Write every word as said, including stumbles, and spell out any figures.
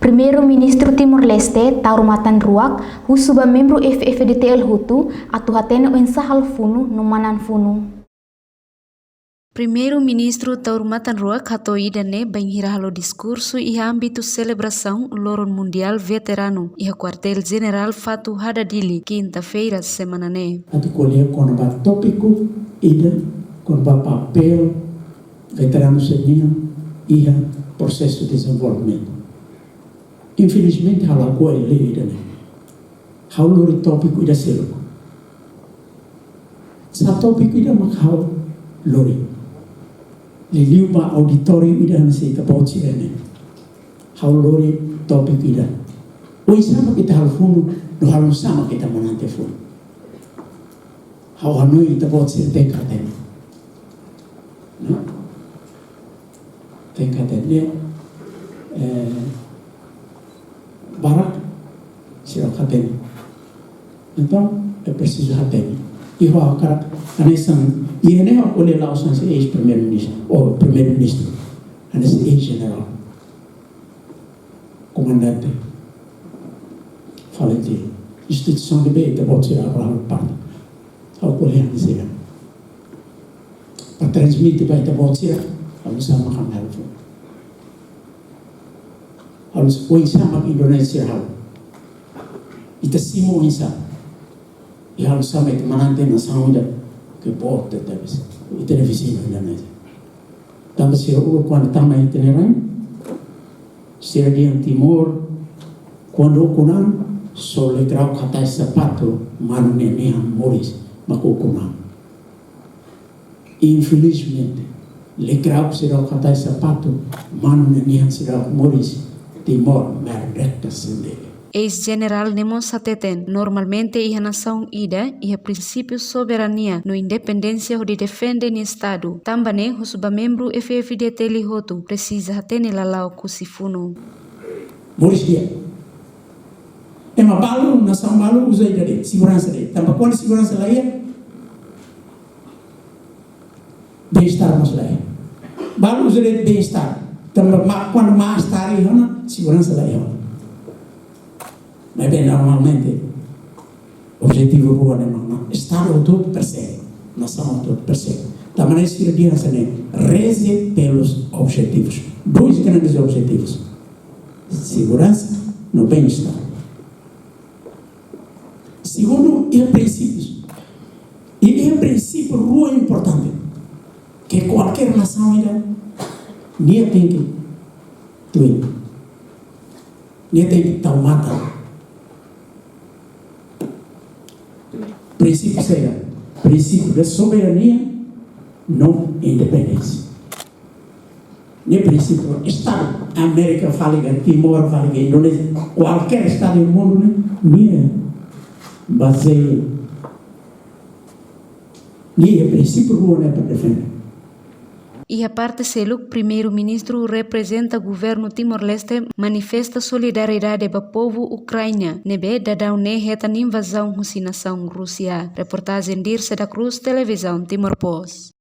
Primeiru-Ministru Timor-Leste, Taur Matan Ruak, husu ba membru F-FDTL hotu atu hatene oinsá halo funu no manán funu. Primeiru-Ministru Taur Matan Ruak hato'o ida-ne'e bainhira halo diskursu iha ámbitu selebrasaun Loron Mundiál Veteranu iha Kuartél Jenerál Fatuhada, Dili, kinta-feira semana ne'e. Atu ko'alia kona-ba tópiku ida kona-ba papél veteranu sira-nian iha prosesu dezenvolvimentu. Infelizmente, ha'u lakohi lee ida-ne'e. Ha'u lori tópiku ida seluk. Sá tópiku ida mak ha'u lori? Liuliu ba auditóriu ida hanesan ita-boot sira-ne'e, ha'u lori tópiku ida: oinsá mak ita halo funu, no halo oinsá mak ita manán tiha funu. Ha'u hanoin ita-boot sira tenke hatene. No? Tenke hatene. Eh, barak sira la hatene. Entaun, é preciso hatene. I ha'u hakarak hanesan, i ne'e ha'u ko'alia la'ós hanesan eis-primeiru-ministru, ou primeiru-ministru, hanesan eis-jenerál, komandante, fali tiha instituisaun ne'ebé ita-boot sira halo parte. Ha'u ko'alia hanesan ne'e para transmite ba ita-boot sira, halo oinsá mak ami halo funu. Halo oinsá mak Indonézia halo. Ita simu oinsá. I halo oinsá mak ita manán tiha nasaun ida ke boot tebes. Ita-nia viziñu Indonézia. Tanba sira uluk kuandu tama iha ita-nia rain, sira dehan Timor, kuandu ukun an, só lekirauk hatais sapatu, manu nia nian moris mak ukun an. Infelizmente, lekirauk seidauk hatais sapatu, manu nia nian seidauk moris, Timor merdeka sendiri. Eis-jenerál ne'e mós hateten, normalmente iha nasaun ida, iha prinsípiu soberania no independénsia hodi defende nia Estadu. Tanba ne'e, husu ba membru F-FDTL hotu, presiza hatene lala'ok husi funu. Moris di'ak. Ema balu, nasaun balu uza ida de'it, seguransa de'it. Tanba kuandu seguransa la iha, bem-estar mós la iha. Balu uza de'it bem-estar. Tanba ma-, kuandu mal-estar iha ona, seguransa la iha ona. Maibé normalmente, objetivu rua ne'e mak Estadu hotu persege, nasaun hotu persege. Tanba ne'e sira dehan hanesan ne'e: reze pelos objetivos. Dois grandes objetivos: seguransa no bem-estar. Segundu, iha prinsípius. I iha prinsípiu rua importante, ke kualkér nasaun ida nia tenke tuir. Nia tenke tau matan. Prinsípiu saida? Prinsípiu de soberania no independénsia. Ne'e prinsípiu Estadu, Amérika fali ka, Timor fali ka, Indonézia, kualkér Estadu iha mundu ne'e, nia bazeia, nia prinsípiu rua ne'e para defende. Iha parte seluk, Primeiru-Ministru reprezenta Governu Timor-Leste manifesta solidariedade ba povu Ukraina, ne'ebé daudaun ne'e hetan invazaun husi nasaun Rúsia. Reportajen Dirce da Cruz, Televizaun Timor Post.